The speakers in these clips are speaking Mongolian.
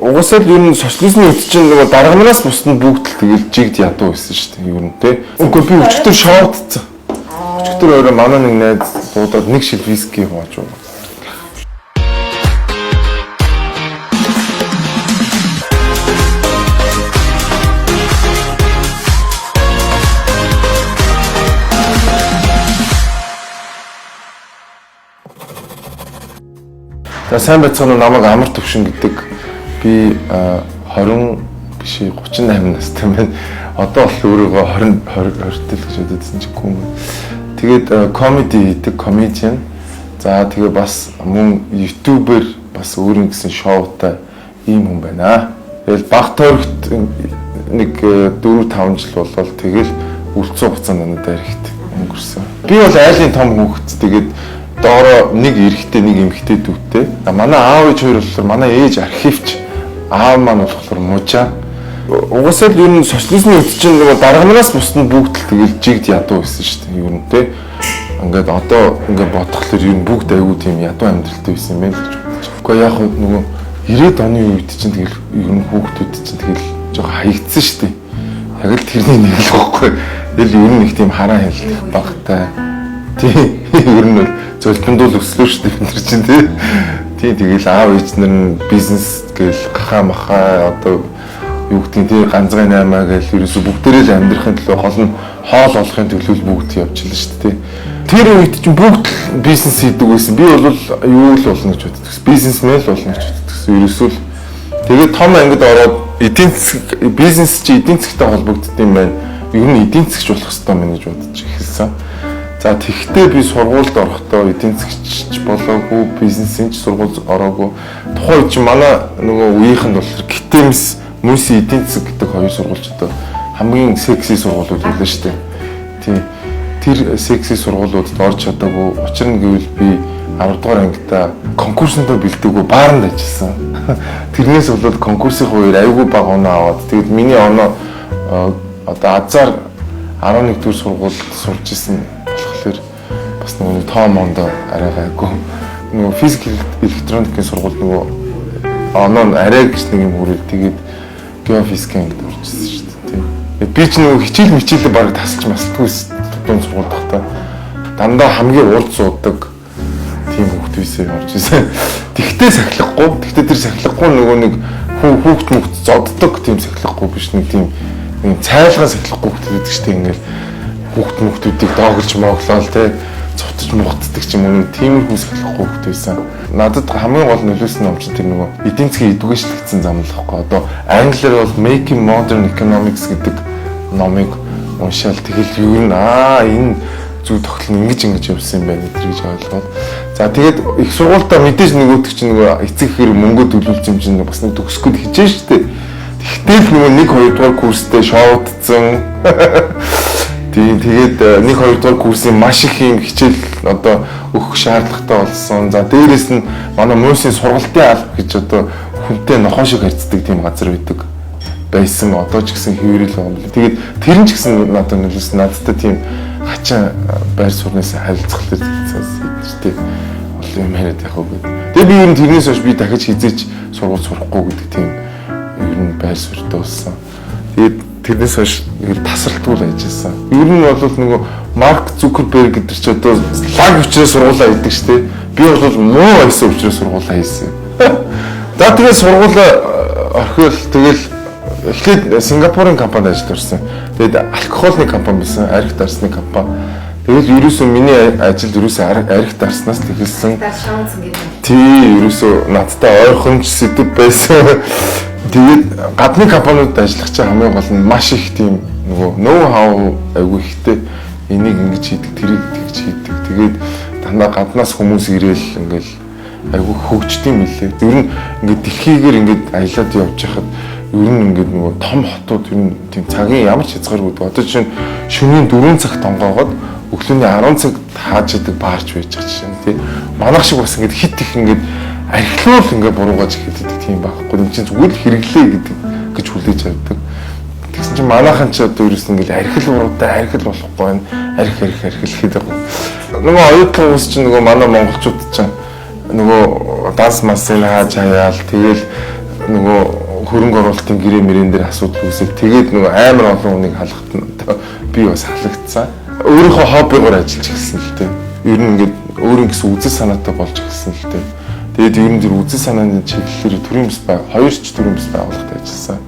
Угаасаа л ер нь социализмын үед чинь нөгөө дарганараас бусд нь бүгд л тэгэл жигд ядуу байсан шүү дээ. Ер нь тий. Үгүй би өчтөр шоудцсан. Өчтөр өөрөө манай нэг найз дуудаад нэг шил виски хувааж уугаа. За сайн байцгаана уу, намайг Амар Төвшин гэдэг. Би 20 биш 38 настай байна. Одоо бол өөрийгөө 20 20 20 тэл гэж бододсон чинь гүн. Тэгээд комеди хийдэг, комедиан. За тэгээ бас мөн ютубер, бас өөрийн гэсэн шоутай ийм хүн байна. Тэгэл баг тойрогт нэг 4 5 жил болол тэгэл үлдсэн хугацаанд надад архит өнгөрсөн. Би бол айлын том хүүхэд, тэгээд доороо нэг эрэгтэй, нэг эмэгтэй дүүтэй. Манай аав ээж хоёр болохоор, манай ээж архивч, аав маань болохоор мужаа. Угаасаа л ер нь социализмын үед чинь нөгөө дарганараас бусд нь бүгд л тэгэл жигд ядуу байсан шүү дээ. Ер нь те. Ингээд одоо ингээд бодохлоор ер нь бүгд аягүй тийм ядуу амьдралтай байсан юм байна л гэж бодож байгаа. Гэхдээ яг нөгөө 90-ад оны үед чинь тэгэл ер нь хүүхдүүд чинь тэгэл жоохон хаягдсан шүү дээ. Яг л тэрний нэг л байхгүй. Тэгэл ер нь нэг тийм хараа хялт багтай. Тийм, ер нь бол золбондуул өслөө шүү дээ бид нар чинь тий. Тийм, тэгэл аав ээж нар нь бизнес гээл гахаа махаа одоо юу гэдгийг тий ганцхан 8 гээл ерөөсө бүгдээрээ л амьдрахын төлөө, гол нь хоол олохын төлөө л бүгд явчихлаа шүү дээ. Тэр үед чинь бүгд л бизнес хийдэг байсан. Би бол юу л болно гэж боддог. Бизнесмен л болно гэж боддог. Ерөөсөө л тэгээд том ангид ороод эдийн засаг, бизнес чи эдийн засгтай холбогддог юм байна. Ер нь эдийн засгч болох хэрэгтэй мэн гэж бодож эхэлсэн. За тэгвэл би сургуульд орохдоо эдийн засгч болоогүй, бизнесийн ч сургууль ороогүй. Тухайн үед чинь манай нөгөө үеийнхэнд болохоор Гитэмс, Мөси эдийн засаг гэдэг хоёр сургуульч одоо хамгийн секси сургуулиуд байлаа шүү дээ. Тийм. Тэр секси сургуулиудад орж чадаагүй. Учир нь гэвэл би 10 дугаар ангита конкурсондоо бэлдээгүй бааранд ажилласан. Тэрнээс болоод конкурсын үеэр аягүй бага оноо аваад, тэгэд миний оноо одоо азар 11 дугаар сургуульд сурч исэн болохоор бас нөгөө нэг тоо мондо арай гайгүй. Нөгөө физик электроникийн сургууль нөгөө оноо нь арай гэж нэг юм хүрэл, тэгээд геофизикийн ангид орж ирсэн шүү дээ. Тийм. Би ч нөгөө хичээл мичээлээ бараг тасалж масалдгүй дунд сургуульд байхдаа дандаа хамгийн урд суудаг тийм хүүхд бисээ орж ирсэн. Тэгтээ сахилахгүй. Тэгтээ тэр сахилахгүй нөгөө нэг хүүхд мөхт зоддог тийм сахилахгүй биш, нэг тийм нэг цайлган сахилахгүй хүүхд гэдэг чинь ингээл хүүхд мөхтүүдийг дооглож моглоол те цутаж мухтдаг ч юм уу, тиймэрхүү сахилахгүй хүүхд байсан. Надад хамгийн гол нөлөөсөн ном чинь тэр нөгөө эдийн засгийн эдгэшлэгдсэн зам л байхгүй. Одоо англиар бол Making Modern Economics гэдэг номыг уншаал тэгэл ер нь энэ зүй тогтол нь ингэж ингэж явсан юм байна гэж ойлгоод. За тэгээд их сургуультаа мэдээж нөгөөдөг чинь нөгөө эцэг хэр мөнгө төлүүлсэн юм чинь бас нэг төгсгөл хичээн штэ. Тэгтэл нөгөө 1 2 дугаар курстэй шоудцсан. Тийм, тэгээд 1 2 дугаар курсын маш их юм хичээл одоо өгөх шаардлагатай болсон. За дээрэс нь манай муусын сургалтын алба гэж одоо хүнтэй нохоо шиг харьцдаг тийм газар байдаг байсан. Одоо ч гэсэн хэврэл байгаа юм байна. Тэгээд тэр нь ч гэсэн надад нөлөөс, надтай тийм хачин байр суурнаас харилцах зэрэгцээс тийм олон юм яриад явах уу гэдэг. Тэгээд би ер нь тэрнээс хойш би дахиж хизээч сургууль сурахгүй гэдэг тийм ер нь байр суурьтай болсон. Тэгээд тэрнээс хойш нэг тасралтгүй л ажилласан. Ер нь бол нөгөө Марк Зукерберг гэдэг чи одоо лаг учраас сургуулаа хийдэг шүү дээ. Би бол муу байсан учраас сургуулаа хийсэн. За тэгээд сургуулаа орхиол тэгэл эхлээд Сингапурын компанид ажиллаж орсон. Тэгээд алкоголны компани байсан, арх дарсны компани. Тэгэл ерөөсөө миний ажил ерөөсөө арх дарснаас л эхэлсэн. Тий, ерөөсөө надтай ойрхон ч сэдэв байсан. Тэгээд гадны компаниудад ажиллах чинь хамгийн гол нь маш их тийм нөгөө know how айгүй ихтэй, энийг ингэж хийдэг, тэрийг тэгж хийдэг. Тэгээд дандаа гаднаас хүмүүс ирээл ингээл айгүй хөгждөг юм лээ. Ер нь ингээд дэлхийгээр ингээд аялаад явж хахад ер нь ингээд нөгөө том хотууд ер нь тийм цагийн ямар ч хязгааргүй. Одоо чинь шөнийн 4 цагт онгоогоод өглөөний 10 цагт хааж идэг баарч байж байгаа жишээ нь тий. Манайх шиг бас ингээд хит их ингээд архилуул ингээд буруугаж ихэд тийм байхгүй. Энд чинь зүгээр л хэрэглээ гэдэг гэж хүлээж авдаг. Тэгсэн чинь манайхан ч одоо ерөөс ингээд архил буруутай, архил болохгүй байна. Арх арх архил гэдэг. Нөгөө оюутан хүмүүс чинь нөгөө манай монголчууд чинь нөгөө данс масын хааж хаяал тэгэл Нөгөө хөрөнгө оруулалтын гэрээ мөрөн дээр асуудал үүсэл тэгээд нөгөө амар олон хүнийг халахтан би бас халагдсан. Өөрийнхөө хоббигоор ажиллаж эхэлсэн л дээ. Ер нь ингээд өөрийн гэсэн үзэл санаатай болж эхэлсэн л дээ. Тэгээд ер нь тэр үзэл санааны чиглэлээр төрийн бас хоёр ч төрийн бас байгууллагад ажилласан.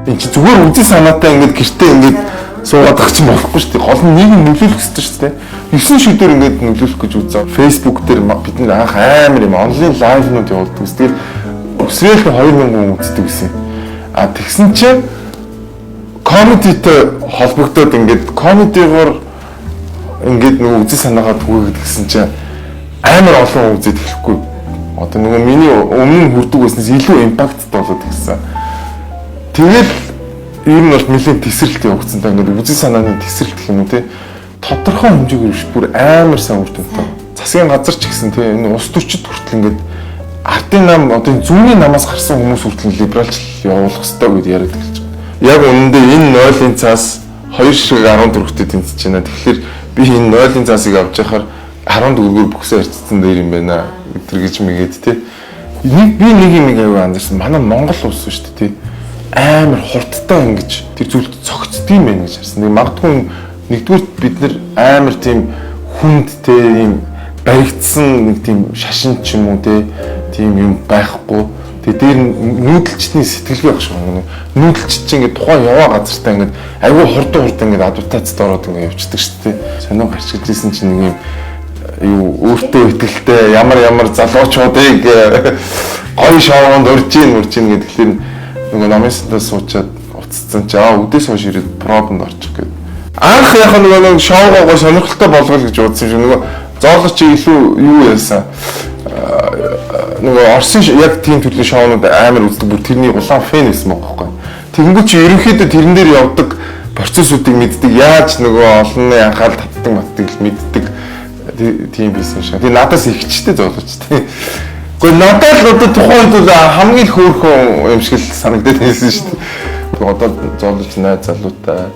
Энд чи зүгээр үзэл санаатай ингээд гэртээ ингээд суугаад ах чинь болохгүй шүү дээ. Гол нь нийгэм нөлөөлөх хэрэгтэй шүү дээ. 9 шүдээр ингээд нөлөөлөх гэж үзээ. Facebook дээр бид нар анх амар юм онлайн live-нууд явуулдаг. Тэгээд өсрөөл 2000 хүн үздэг гэсэн. А тэгсэн чинь comedy-тэй холбогдоод ингээд comedy-гоор ингээд нөгөө үзэл санаагаа түгээгээд гисэн чинь амар олон хүн үзээд эхлэхгүй. Одоо нөгөө миний өмнө хүрдэг байснаас илүү impact-тай болоод ирсэн. Тэгэл ер нь бол нэлээд тесрэлт явагдсан та ингээд үзэл санааны тесрэлт гэх юм уу те тодорхой хэмжээгээр биш бүр амар сайн үр дүнтэй. Засгийн газар ч гэсэн те энэ улс төрчид хүртэл ингээд ардын нам одоо энэ зүүнний намаас гарсан хүмүүс хүртэл либералчлал явуулах ёстой гэдээ яриад эхэлж байгаа. Яг үнэндээ энэ нойлын цаас 2 ширхэг 14-тэй тэнцэж байна. Тэгэхээр би энэ нойлын цаасыг авч яхаар 14-өр бүхсээ харьцсан дээр юм байна тэр гэж мэгээд те. Нэг би нэг юм аягүй анзаарсан. Манай Монгол улс шүү дээ те. Амар хурдтай ингэж тэр зүйлд цогцдсон юм байна гэж харсан. Нэг магадгүй нэгдүгээр бид нар амар тийм хүнд те ийм баригдсан нэг тийм шашин ч юм уу те тийм юм байхгүй. Тэгээ дээр нь нүүдэлчдийн сэтгэлгээ байх шиг байна. Нүүдэлчд чинь ингээд тухайн яваа газартаа ингээд айгүй хурдан хурдан ингээд адаптацид ороод ингээд явчихдаг шүү дээ. Сонио гарч ирсэн чинь нэг юм юу өөртөө итгэлтэй ямар ямар залуучуудыг гоё шоунд урьж ийн урьж ийн гэхээр нөгөө намын сандаа суучаад уццсан чи аа үдээс хойш ирээд пробонд орчих гээд. Анх яг нөгөө нэг шоугоо гоё сонирхолтой болгоё гэж бодсон юм шиг нөгөө зоолоо чи илүү юу яасан нөгөө Орсын яг тийм төрлийн шоунууд амар үздэг бүр тэрний улаан fan байсан байгаа байхгүй. Тэгэнгүүт чи ерөнхийдөө тэрэн дээр явдаг процессуудыг мэддэг, яаж нөгөө олонны анхаарал татдаг матдаг л мэддэг тийм байсан шиг. Тэгээ надаас ихчтэй зоолооч тий. Гэхдээ надад л одоо тухайн үед бол хамгийн л хөөрхөн юм шиг л санагдаад байсан шүү дээ. Одоо зоолооч найз залуутай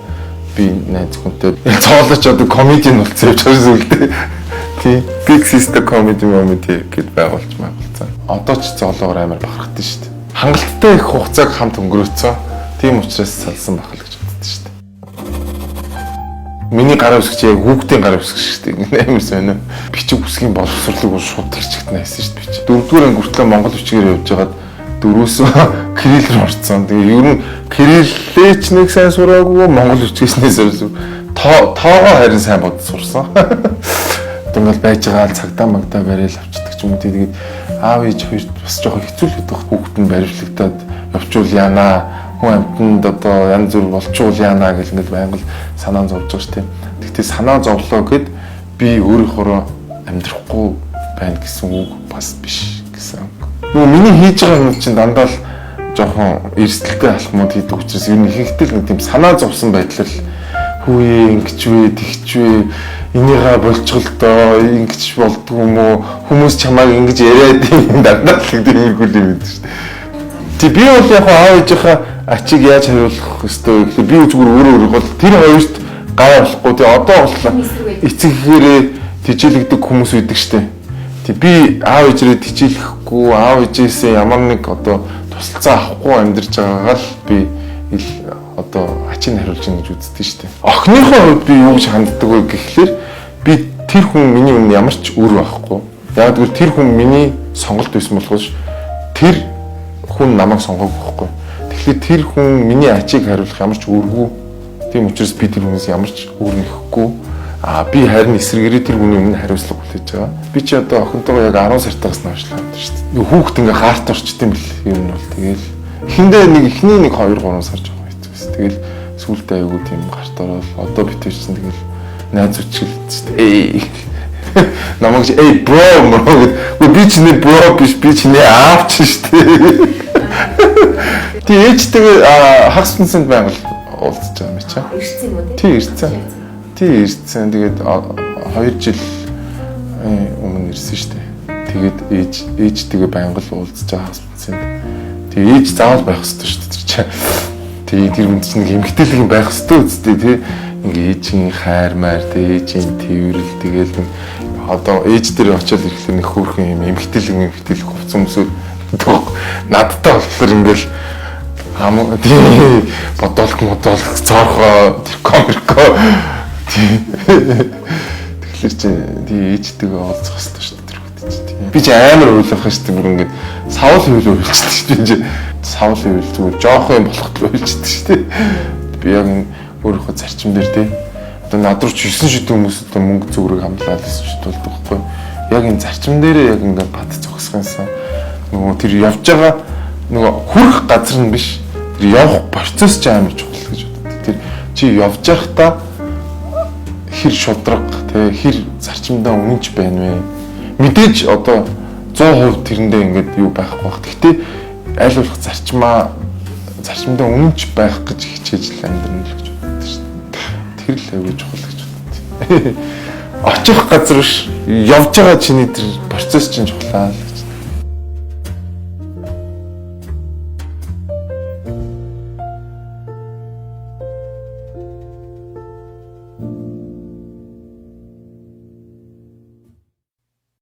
би найз хүнтэй зоолооч одоо комедиан болсон явж байгаа юм дээ. Тий. Big Sister Comedy Comedy гэд байгуулж байгуулсан. Одоо ч зоолоогоор амар бахархдаг шүү дээ. Хангалттай их хугацааг хамт өнгөрөөцсөн. Тийм учраас салсан байх л гэж боддоо шүү дээ. Миний гараа үсгч яг хүүхдийн гараа үсгч шүү дээ. Амар сонио. Бичиг үсгийн боловсролыг бол шууд тэр чигт найсан шүү дээ бичиг. Дөрөвдүгээр анги хүртлээр монгол бичгээр явж байгаад дөрөөс кирилл рүү орцсон. Тэгээ ер нь кириллээ ч нэг сайн сураагүй, монгол бичгээс нэг сурсан. Тоогоо харин сайн бод сурсан. Ингээл байж байгаа л цагдаа магдаа барайл авчдаг ч юм уу. Тэгээд аав ээж хоёрт бас жоохон хэцүү л гэдэг. Хүүхэд нь баривчлагдаад явчвал яана, хүн амьтанд одоо янз бүр болчвол яана гэл ингээл байнга л санаа зовж байгаа шүү дээ. Тэгтээ санаа зовлоо гэд би өөрийнхөө амьдрахгүй байна гэсэн үг бас биш гэсэн. Нөгөө миний хийж байгаа юм чинь дандаа л жоохон эрсдэлтэй алхмууд хийдэг учраас ер нь ихэнхдээ л нэг тийм санаа зовсон байдлаар хүүе ингэж вэ тэгч вэ энийгээ болчихл доо ингэж болдгоо юм уу хүмүүс чамайг ингэж яриад юм дандаа л гэдэг юм юм гэдэг шүү дээ. Тэг би бол яг аав ээжийнхээ ачиг яаж хариулах ёстой вэ гэхээр би зүгээр өөрөө өөрийгөө бол тэр хоёрт гай болохгүй. Тэг одоо бол эцэг эхээрээ тижээлэгдэг хүмүүс үйдэг штэ. Тэг би аав ээжрээ тижээлэхгүй, аав ээжээсээ ямар нэг одоо тусалцаа авахгүй амьдарч байгаагаа л би ил одоо ачийг хариулж гин гэж үздэг штэ. Охиныхоо хувьд би юу гэж ханддаг вэ гэхлээр би тэр хүн миний өмнө ямар ч үр байхгүй. Яг гэвэл тэр хүн миний сонголт байсан болохоос тэр хүн намайг сонгоогүй байхгүй. Тэгэхээр тэр хүн миний ачийг хариулах ямар ч үүргүй. Тийм учраас би тэр хүнээс ямар ч үр нэхгүй. А би харин эсрэгээрээ тэр хүний өмнө хариуцлага хүлээж байгаа. Би чи одоо охинтойгоо яг 10 сартаагаас хойш л хамт шүү дээ. Хүүхэд ингээ гаарт орчт юм бэл ер нь бол тэгэл эхэндээ нэг эхний нэг 2 3 сар жоохон хэцүү байсан. Тэгэл сүүлдээ айгүй тийм гарт ороод одоо би тэр чинь тэгэл найз үчиглээд шүү дээ. Эй намайг чи эй bro мро гэд. Би чиний bro биш, би чиний аав чи шүү дээ. Тий ээжтэйгээ хагас хүнсэнд байнга уулзаж байгаа юм чи. Ирсэн юм уу тий? Ирсэн. Тий ирсэн. Тэгээд 2 жил өмнө ирсэн шүү дээ. Тэгээд ээжтэйгээ байнга л уулзаж байгаа хагас хүнсэнд. Тэгээ ээж заавал байх ёстой шүү дээ тэр чинь. Тэгээ тэр хүнд чинь нэг эмгтээлэг юм байх ёстой үсттэй тий. Ингээ ээжийн хайр майр, тэгээ ээжийн тэрэл тэгээл нэг одоо ээж дээр очиод ирэхлээр нэг хөөрхөн юм эмгтээлэг хувц өмсөд Боддог. Надтай болохоор ингээл ам тий бодолк модолк цоорхоо тэрко мэрко тий. Тэгэхээр чи тий ээжтэйгээ уулзах хэрэгтэй шүү дээ тэр үед чи тий. Би чи амар уйлах шүү дээ, бүр ингээд савл хөвл уйлчихдаг шүү дээ. Би чи савл хөвл зүгээр жоохон юм болоход л уйлчихдаг шүү дээ. Би яг өөрийнхөө зарчим дээр тий. Одоо над руу ч 9 шидэн хүмүүс одоо мөнгө зүгрэг хамлаад 9 шид болдог байхгүй. Яг энэ зарчим дээрээ яг ингээд бат зогсохынсан нөгөө тэр явж байгаа нөгөө хүрх газар нь биш, тэр явах процесс ч амар чухал гэж боддог. Тэр чи явж байхдаа хэр шудраг те, хэр зарчимдаа үнэнч байна вэ? Мэдээж одоо 100% тэрэндээ ингээд юу байхгүй бах. Гэхдээ аль болох зарчимдаа үнэнч байх гэж хичээж л амьдрна л гэж боддог шүү дээ. Тэр л аягүй чухал гэж боддог. Очих газар биш, явж байгаа чиний тэр процесс чинь чухлаа л гэж.